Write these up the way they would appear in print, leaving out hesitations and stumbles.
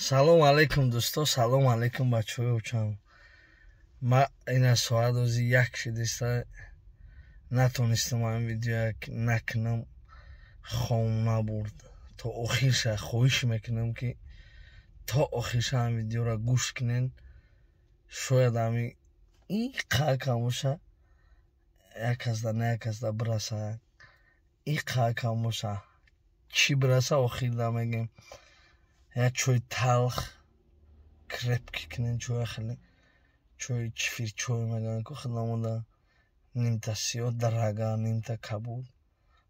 Салом алейкум, дӯсто, салом алейкум, бачаҳои очам. Ма ина соат ози 1 шидиста, натонистам ҳамин видеоя накунам, хом набурд. То охирша хоҳиш мекунам, ки то охирша ҳамин видеоро гӯш кунен. Шояд ҳамин ин қакам боша, як касда на як касда бираса, ин қакам боша, чӣ бираса, охирда мегем. Як чойи талх крепкий кунен, чоя хеле чои чифирчой мегӯянд ку худамода, нимта сиёҳ дарага, нимта кабуд,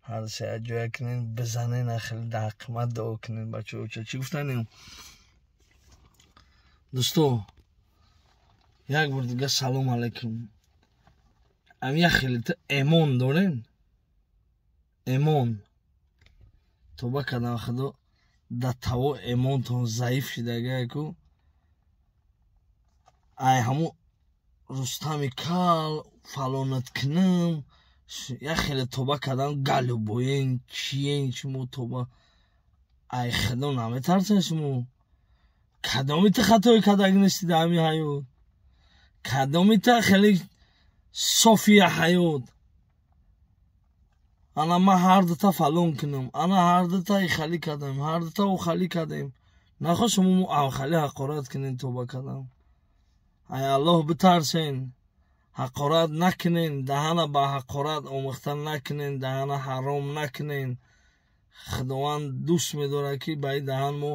ҳар се як ҷоя кунен, бизанен, хеле дар ҳаққи дуо кунен. Бачаҳо, чӣ гуфтанем, дӯсто? Як бор дига салом алейкум. Ам як хеле эмон дорен, эмон, тоба кардам худо, да таво эмонтон заиф шидагаяку. Ай ҳамун Рустами кал фалонат кунам, як хеле, тоба кардам, галубоен чиен шумо? Тоба, ай худо наметарсен шумо? Кадомита хатое кардаг нести дар ҳамин ҳаёт? Кадомита хеле софия ҳаёт? Ана ман ҳар дута фалон кунам, ана ҳар дута ихалӣ кардем, ҳар дута охалӣ кардем. Нахо шумо авхалӣ ҳақорат кунен? Тоба кардам, ай Аллоҳ битарсен, ҳақорат накунен, даҳана ба ҳақорат омӯхта накунен, даҳана ҳаром накунен. Худованд дӯст медорад, ки ба ин даҳан мо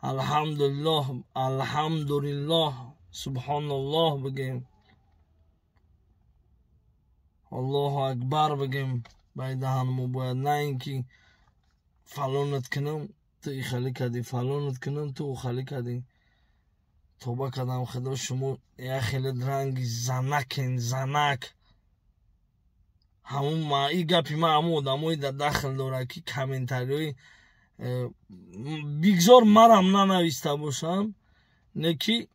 алҳамдулиллоҳ, алҳамдулиллоҳ, субҳоналлоҳ бигем, Аллоҳу акбар бигем. Ба ин даҳан мо бояд, на ин ки фалонат кунам, ту ихалӣ кардӣ, фалонат кунам, ту охалӣ кардӣ. Тоба кардам худо, шумо як хеле ранги занакен, занак. Ҳамун и гапи ман ҳамун одамое дар дахл дорад, ки комментариҳои бигзор марам нанависта бошам, не ки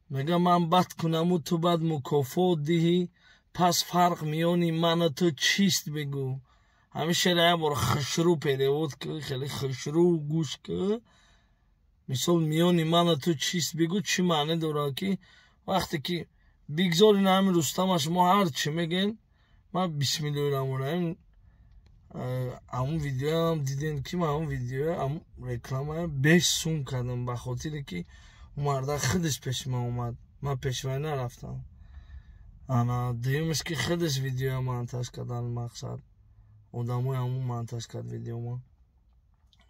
мега: «Ман бад кунаму ту бад мукофот диҳӣ, пас фарқ миёни ману ту чист, бигӯ». Ҳамин шеъра як бор хушрӯ перевод ки, хеле хушрӯ гӯш ки. Мисол, миёни ману ту чист, бигӯ, чӣ маъне дорад? Ки вақте ки бигзор ин ҳамин Рустама шумо ҳар чӣ мегӯен, ман бисмиллоҳи раҳмони раҳим, ҳамун видеоам дидем, ки ман ҳамун видеоя, ҳамун рекламая 5 сум кардам, ба хотире ки марда худаш пеши ман омад, ман пеши вай нарафтам. Ана дуюмаш, ки худаш видеоя монтаж кардан, мақсад одамои ҳамун монтаж кард видеома.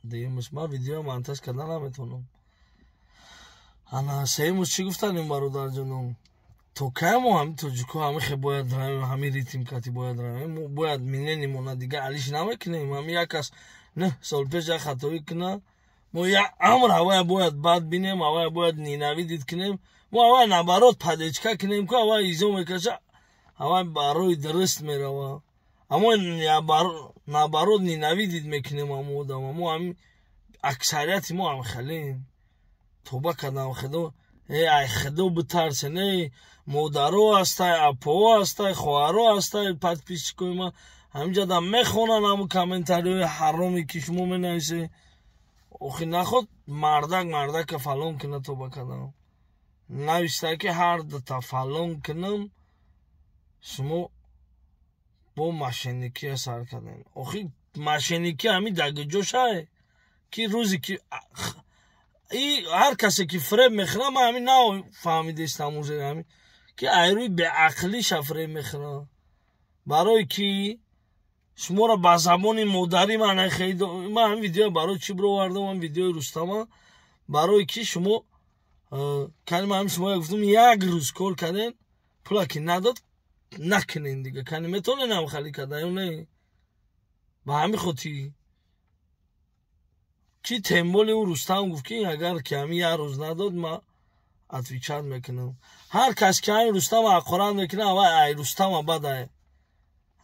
Дуюмаш, ман видеоя монтаж кардан наметавонам. Ана сеюмаш, чӣ гуфтанем, бародарҷоном? То кай мо ҳамин тоҷико ҳамин хе бояд равем, ҳамин ритм кати бояд равем? Мо бояд миненимона дига алиш намекунем. Ҳамин як кас 9 сол пеш як хатоӣ куна, мо як амр ҳавая бояд бад бинем, ҳавая бояд ненавидеть кунем, мо ҳавая наоборот поддержка кунем, ку ҳавая изо мекаша, ҳавай барои дуруст мерава, аммо наоборот ненавидеть мекунем ҳамон одама. Мо ҳамин аксарияти мо ҳам хелем. Тоба кардам худо, э ай худо битарсен. Эй модаро ҳастай, апоҳо ҳастай, хоҳаро ҳастай, подписчикои ман ҳаминҷа мехонанд ҳамун комментариҳои ҳароме, ки шумо менависед. Охи наход мардак мардака фалон куна? Тоба кардам, нависта ки ҳар дута фалон кунам, шумо бо мошенникия сар кардем. Охи мошенникӣ ҳамин дагиҷошае, ки рӯзе ки и ҳар касе ки фреб мехӯрад, ман ҳамин нафаҳмидестам уже, ҳамин ки айрӯи беақлиша фреб мехӯрад. Барое ки шуморо ба забони модарӣ ман ман ҳамин видео барои чӣ бировардам, ҳамин видеои Рустама? Барое ки шумо кани ман ҳамин шумо гуфтам, як рӯз кор кардем, пула ки надод, накунен дига. Кани метавонен ҳам хали карда ё не? Ба ҳамин хотир ки тем более ӯ Рустам гуфт, ки агар ки ҳамин як рӯз надод, ман отвечать мекунам. Ҳар кас ки ҳамин Рустама ҳақорат мекунад, авай ай Рустама бадай.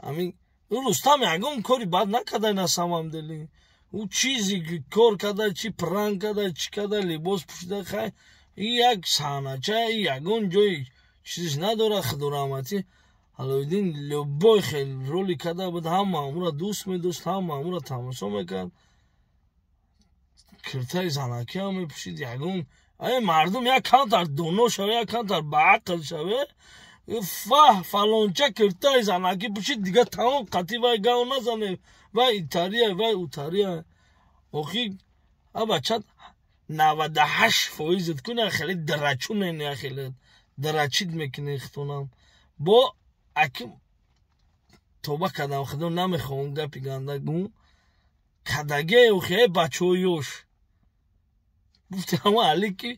Ҳамин ӯ Рустам ягон кори бад накарда на самом деле. Ӯ чизе кор карда, чи пранк карда, чӣ карда, либос пӯшида, хай, и як саҳнача, и ягон ҷои чизиш надорад. Худораҳматӣ Алоиддин любой хел роли карда буд, ҳама ҳамура дӯст медошт, ҳама ҳамура тамошо мекард. Киртаи занакиам мепӯшид, ягон Ай мардум як камтар доно шаве, як камтар ба ақл шаве. Фаҳ фалонча киртай занаки пушид, дига тамом қатӣ вай гав назане. Вай итария, вай утария. Охи а бача 98% куна хеле драчунен, хеле драчид мекунӣ хитонам. Бо аким тоба кадам, худо намехоҳам гапи ганда гум. Кадаге охи бачаҳои ёш. Гуфти ҳама али ки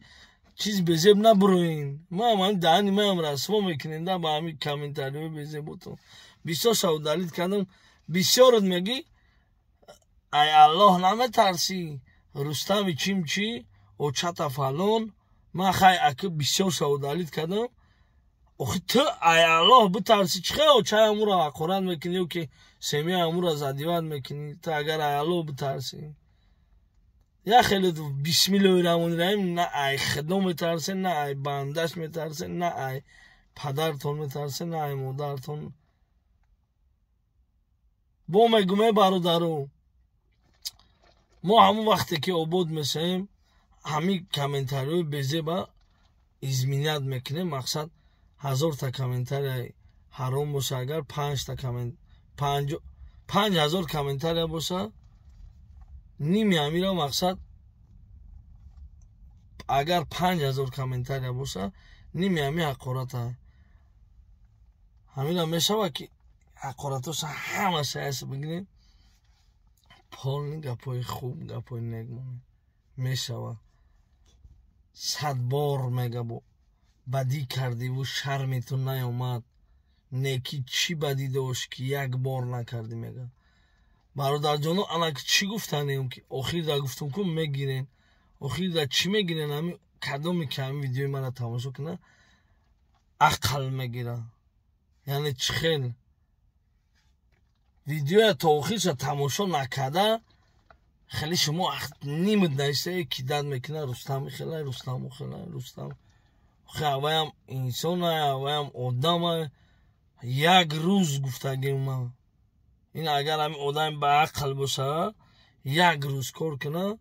чиз безеб набуроин. Ма ҳам даҳани маам расво мекунем да ба ҳами комментариҳои безеботон. Бисёр шавдалид кардам. Бисёрот мегӣ ай Аллоҳ наметарсӣ. Рустами чим чи, очата фалон. Ман хай аки бисёр шавдалид кардам. Охи ту ай Аллоҳ битарсӣ, чӣ хел очаи амуро ҳақорат мекунӣ ё ки семияи амуро задиват мекунӣ? Ту агар ай Аллоҳ битарсӣ. Я хеле бисмиллоҳи раҳмони раҳим, на ай худо метарсе, на ай бандаш метарсе, на ай падартон метарсе, на ай модартон. Бо мегум, э бародаро, мо ҳамон вақте ки обод мешавем, ҳамин комментариҳои безеба изменят мекунем. Мақсад 1000та комментария ҳаром боша, агар 5000 комментария боша, ними ҳамира мақсад агар 5000 комментария боша, ними ҳами ҳақората. Ҳамира мешава ки ҳақоратоша ҳамаша яс бигирем, полни гапҳои хуб, гапҳои нек монем. Мешава. 100 бор мегабо бадӣ кардиву шарми ту наёмад, неки чӣ бадӣ дошт ки як бор накардӣ мега. Бародарҷоно, анак чӣ гуфтанем ки охирда гуфтум ку мегирен. Охирда чӣ мегирен? Ҳами кадоме ки ҳами видеои мара тамошо кунад, ақл мегира. Яъне чӣ хел видеоя то охирша тамошо накарда, хеле шумо нимуд нависта, кидат мекунад Рустам хелай, Рустам хелай, Рустам. Охи аваям инсон, аваям одам. Як рӯз гуфтагем ман. Ин агар ҳамин одам ба ақл боша, як рӯз кор кунад,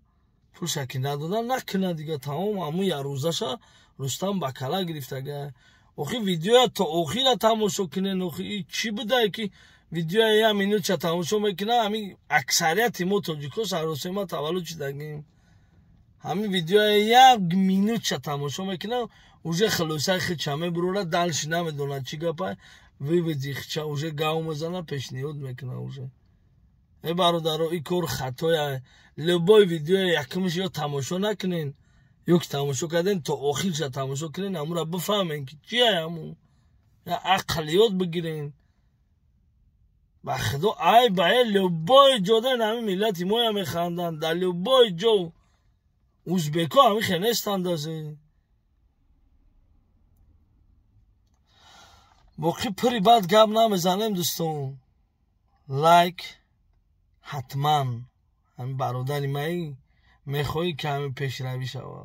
пулша ки надода накунад дига, тамом. Ҳамун як рӯзаша Рустам ба кала гирифтага. Охи видеоя то охира тамошо кунен. Охи чӣ будае ки видеоя як минутша тамошо мекунад? Ҳамин аксарияти мо тоҷико саросема таваллуд шудагем. Ҳамин видеоя як минутша тамошо мекунад, уже хулосаи худша мебурора, дальше намедонад чӣ гапа, выводи худша уже гав мезана, пешниҳод мекунад уже. Э бародаро, ин кор хатоя. Любой видеоя якумш ё тамошо накунен, ё ки тамошо карден, то охирша тамошо кунен, ҳамура бифаҳмен ки чия ҳамун. Я ақл ёд бигирен. Ба худо ай ба э любой ҷо дар ҳамин миллати моя механданд, дар любой ҷо. Узбеко ҳамин хел нестанд азе. Боқӣ пури бад гап намезанем дӯстон. Лайк ҳатман. Ҳамин бародари маи мехоҳӣ ки ҳамин пешравӣ шава.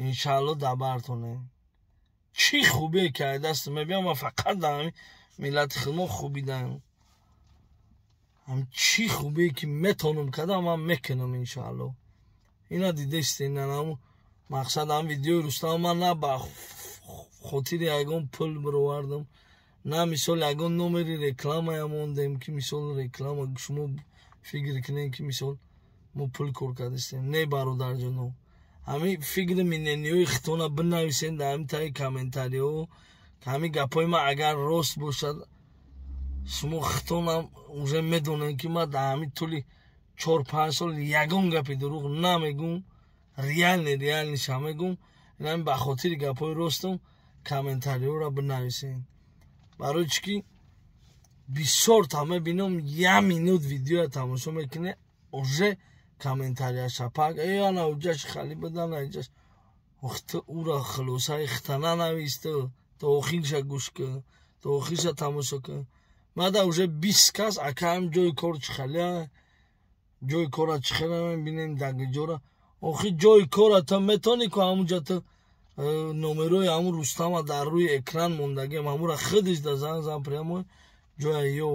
Иншаалло дабартонем. Чӣ хубие ки ай даст мебиям, ман фақат дар ҳамин миллати худмо хубӣ даем. Ҳам чӣ хубие ки метонам кардам, ман мекунам иншаалло. Ина дидестен, ҳамун мақсад ҳам видеои Рустам ман на ба хотири ягон пул бировардам, на мисол ягон номери рекламая мондем ки мисол реклама шумо фикр кунем ки мисол мо пул кор кардастем. Не бародарҷоно, ҳамин фикри минениҳои хитона бинависен дар ҳамин таи комментариҳо. Ҳамин гапҳои ман агар рост бошад, шумо хитонам уже медонем ки ман дар ҳамин тӯли 4-5 сол ягон гапи дурӯғ намегум, реальниша мегум. Ин ба хотири гапҳои ростум комментариҳоро бинависен. Барои чӣ ки бисёр та мебинам, як минут видеоя тамошо мекунӣ, уже комментария шапак, э ана уҷаш хали буда, ана иҷаш. Ох, ту ура хулосаи хита нанавис, ту то охирша гӯш кун, то охирша тамошо кун. Мада уже 20 кас ака ҳам ҷои кор чӣ халия, ҷои кора чӣ хела мебинем, дагиҷора. Охи ҷои кора ту метонӣ ку ҳамунҷа ту номерои ҳамун Рустама дар рӯи экран мондагиам, ҳамура худиш да занг зан прямо ҷоя ё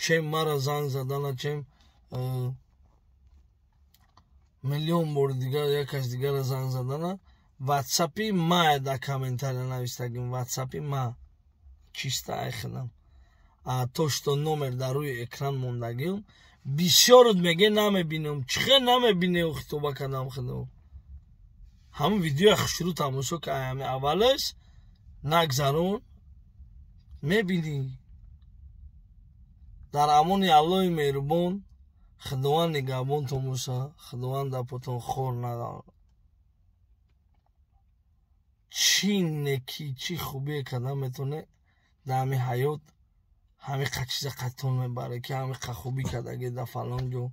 чем мара занг задана, чем миллион бори дигар як кас дигара занг задана. Ватсапи ма дар комментария навистагим, ватсапи ма чиста айхидам. А то, что номер дар рӯи экран мондагим, бисёрут меге намебинам. Чихе намебине? Хитоба кардам хидам. Ҳамин видеоя хушрӯ тамошо ка, ҳами аввалаш нагзарон, мебинӣ. Дар амони Аллоҳи меҳрубон, Худованд нигаҳбонтон боша, Худованд дар потон хор надорад. Чӣ некӣ, чӣ хубие карда метавоне дар ҳамин ҳаёт, ҳамин қа чиза қатон мебаре, ки ҳамин қа хубӣ кардаге дар фалон ҷо.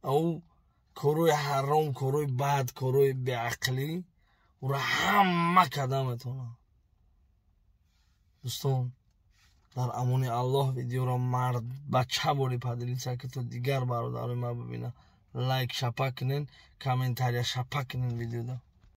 Ау корҳои ҳаром, корҳои бад, корҳои беақлӣ, ӯро ҳама карда метавонад. Дӯстон, дар амони Аллоҳ. Видеоро мард бача бори поделиться ки, то дигар бародарои ман бибинад. Лайк шапа кунен, комментария шапа кунен видеода.